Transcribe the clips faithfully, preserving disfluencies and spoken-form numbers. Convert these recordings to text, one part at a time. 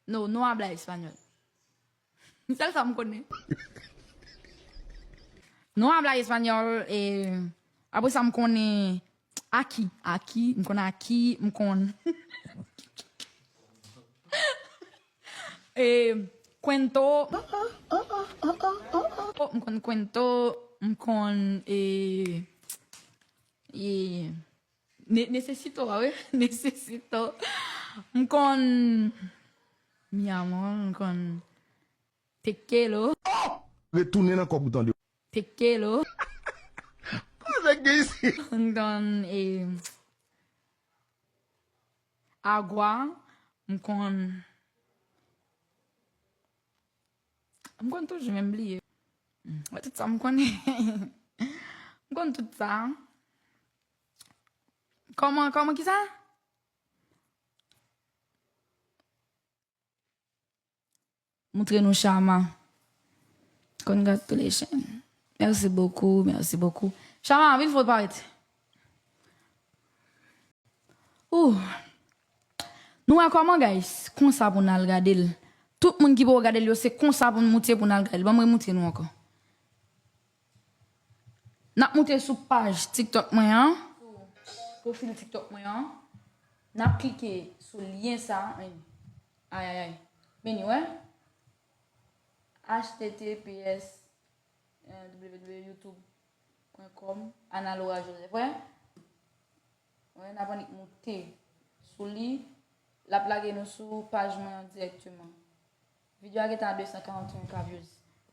No, no habla español. Sèl sa m konnen. No habla español, e apre sa m konnen aquí, aquí, m konn aquí, m konn e cuento, m konn cuento, m konn e, e ne-, necesito, a wi, necesito. M konn mi amor, m konn te quiero. Retounen nan kòb ou tande. Te quiero. Kòman nèg gen isi? M konn e agua, m konn, m konn toujou menm bliye. Mwen tout sa m konnen. M konn tout sa. Kòman, kòman ki sa? Moutre nou Shama. Congratulations. Merci beaucoup, merci beaucoup. Shama, anpil foto parèt. Ouh. Nou wè kòman, guys? Konsa pou n al gade l. Tout moun ki poko gade l yo, se konsa pou n moute pou n al gade l. Ban m remoutre nou ankò. N ap moute sou paj TikTok mwen an, sou pwofil TikTok mwen an. N ap klike sou lyen sa. Ay, ay, ay. Men nou wè. H T T P S, eh, W W W youtube point com, Analora Joseph, wè. Wè, n ap annik moute sou li. L ap lage nou sou paj mwen an dirèkteman. Videyo a gentan a de san karant et un K views.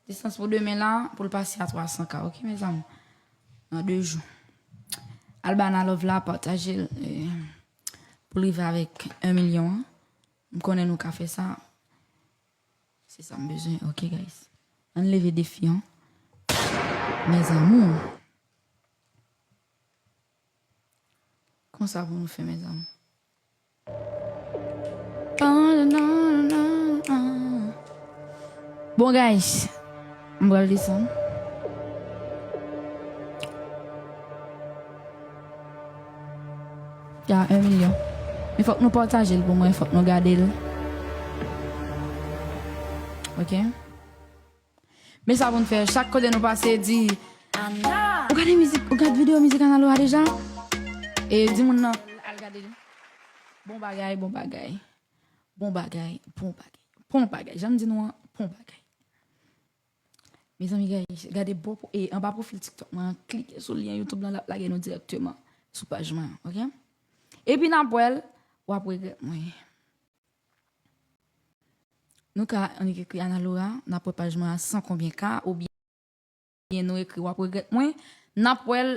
Distans pou demen la, pou l pase a twa san K, ok, mezanmi? Nan de jou. Al ba Ana Love la, pataje l, eh, pou l rive avèk yon milyon an. M konnen nou ka fè sa. Se sa m bezwen, ok, guys? Ann leve defi an. Mes amours. Konsa pou nou fè, mes amours. Bon, guys, m pral desann. Ya, yon milyon. Men fòk nou pataje l pou mwen, fòk nou gade l. Ok? Men sa pou n fè, chak kote nou pase, di, Ana! Ou gade mizik, ou gade videyo mizik Ana Laura deja? E di moun nan al gade l. Bon bagay, bon bagay. Bon bagay, bon bagay. Bon bagay. Jan m di nou an, bon bagay. Mezanmi, gade, gade bò, e, anba pwofil TikTok mwen an, klike sou lyen YouTube lan, l ap lage nou dirèkteman sou paj mwen an, ok? Epi n ap wè l, w ap regrèt mwen. Nou ka annik ekri Ana Laura, n ap wè paj mwen a san konbyen K, oubyen nou ekri w ap regrèt mwen, n ap wè l,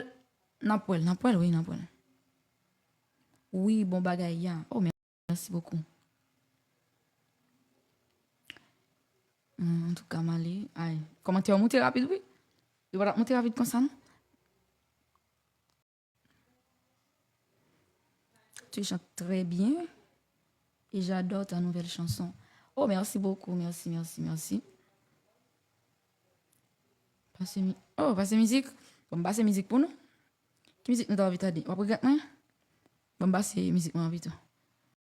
n ap wè l, n ap wè l, wi, n ap wè l. Wi, bon bagay, ya. Oh, merci beaucoup. Hmm, antouka, m ale. Ay, kòmantè yo moute rapid, wi. Yo pa t ap moute rapid konsa, non? Tu chantes très bien et j'adore ta nouvelle chanson. Oh, merci beaucoup, merci, merci, merci. Pase mi-, oh, pase mizik. Bon, m pase mizik pou nou. Ki mizik nou ta anvi tande? W ap regrèt mwen? Bon, m pase mizik mwen an pito.